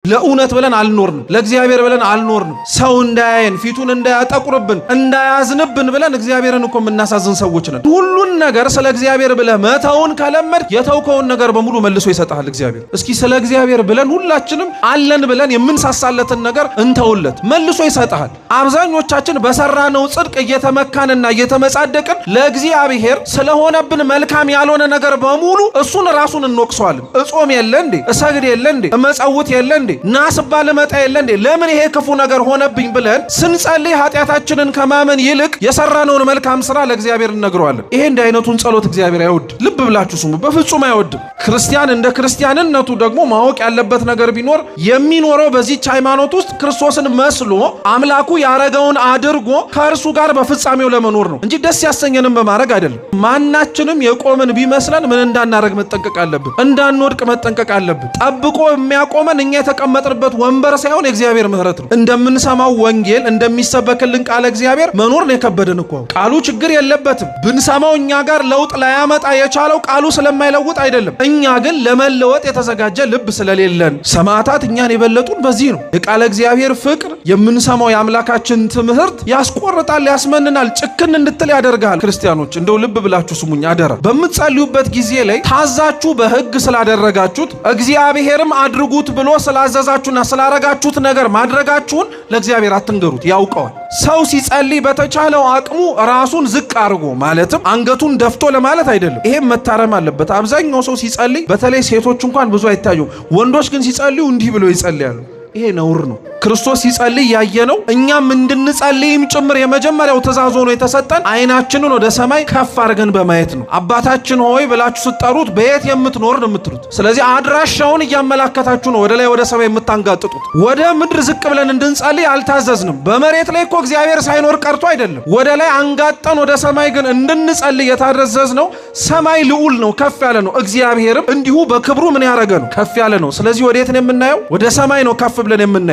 ለእውነት ብለን አልኖርንም። ለእግዚአብሔር ብለን አልኖርንም። ሰው እንዳያየን፣ ፊቱን እንዳያጠቁርብን፣ እንዳያዝንብን ብለን እግዚአብሔርን እኮ የምናሳዝን ሰዎች ነን። ሁሉን ነገር ስለ እግዚአብሔር ብለህ መተውን ከለመድ የተውከውን ነገር በሙሉ መልሶ ይሰጥሃል እግዚአብሔር። እስኪ ስለ እግዚአብሔር ብለን ሁላችንም አለን ብለን የምንሳሳለትን ነገር እንተውለት፣ መልሶ ይሰጥሃል። አብዛኞቻችን በሰራነው ጽድቅ እየተመካንና እየተመጻደቅን ለእግዚአብሔር ስለሆነብን መልካም ያልሆነ ነገር በሙሉ እሱን ራሱን እንወቅሰዋለን። እጾም የለ እንዴ? እሰግድ የለ እንዴ? እመጸውት የለ እንዴ? ናስባ ልመጣ የለ እንዴ? ለምን ይሄ ክፉ ነገር ሆነብኝ ብለን ስንጸልይ ኃጢአታችንን ከማመን ይልቅ የሰራነውን መልካም ስራ ለእግዚአብሔር እንነግረዋለን። ይሄ እንዲህ አይነቱን ጸሎት እግዚአብሔር አይወድም። ልብ ብላችሁ ስሙ፣ በፍጹም አይወድም። ክርስቲያን እንደ ክርስቲያንነቱ ደግሞ ማወቅ ያለበት ነገር ቢኖር የሚኖረው በዚች ሃይማኖት ውስጥ ክርስቶስን መስሎ አምላኩ ያረገውን አድርጎ ከእርሱ ጋር በፍጻሜው ለመኖር ነው እንጂ ደስ ያሰኘንም በማድረግ አይደለም። ማናችንም የቆምን ቢመስለን ምን እንዳናረግ መጠንቀቅ አለብን። እንዳንወድቅ መጠንቀቅ አለብን። ጠብቆ የሚያቆመን እኛ የተቀመጥንበት ወንበር ሳይሆን የእግዚአብሔር ምሕረት ነው። እንደምንሰማው ወንጌል እንደሚሰበክልን ቃለ እግዚአብሔር መኖር ነው የከበደን እኮ። ቃሉ ችግር የለበትም። ብንሰማው እኛ ጋር ለውጥ ላያመጣ የቻለው ቃሉ ስለማይለውጥ አይደለም። እኛ ግን ለመለወጥ የተዘጋጀ ልብ ስለሌለን፣ ሰማዕታት እኛን የበለጡን በዚህ ነው። የቃለ እግዚአብሔር ፍቅር፣ የምንሰማው የአምላካችን ትምህርት ያስቆርጣል፣ ያስመንናል፣ ጭክን እንድትል ያደርጋል። ክርስቲያኖች፣ እንደው ልብ ብላችሁ ስሙኝ አደራ። በምትጸልዩበት ጊዜ ላይ ታዛችሁ በሕግ ስላደረጋችሁት፣ እግዚአብሔርም አድርጉት ብሎ ስላዘዛችሁና ስላረጋችሁት ነገር ማድረጋችሁን ለእግዚአብሔር አትንገሩት፣ ያውቀዋል። ሰው ሲጸልይ በተቻለው አቅሙ ራሱን ዝቅ አድርጎ፣ ማለትም አንገቱን ደፍቶ ለማለት አይደለም። ይሄም መታረም አለበት። አብዛኛው ሰው ሲጸልይ፣ በተለይ ሴቶች እንኳን ብዙ አይታዩም። ወንዶች ግን ሲጸልዩ እንዲህ ብለው ይጸልያሉ። ይሄ ነውር ነው። ክርስቶስ ሲጸልይ ያየነው፣ እኛም እንድንጸልይም ጭምር የመጀመሪያው ትእዛዝ ሆኖ የተሰጠን ዓይናችንን ወደ ሰማይ ከፍ አድርገን በማየት ነው። አባታችን ሆይ ብላችሁ ስትጠሩት በየት የምትኖር ነው የምትሉት። ስለዚህ አድራሻውን እያመላከታችሁ ነው ወደ ላይ ወደ ሰማይ የምታንጋጥጡት። ወደ ምድር ዝቅ ብለን እንድንጸልይ አልታዘዝንም። በመሬት ላይ እኮ እግዚአብሔር ሳይኖር ቀርቶ አይደለም። ወደ ላይ አንጋጠን ወደ ሰማይ ግን እንድንጸልይ የታዘዝነው። ሰማይ ልዑል ነው፣ ከፍ ያለ ነው። እግዚአብሔርም እንዲሁ በክብሩ ምን ያደረገ ነው? ከፍ ያለ ነው። ስለዚህ ወዴት ነው የምናየው? ወደ ሰማይ ነው ከፍ ብለን የምናየው።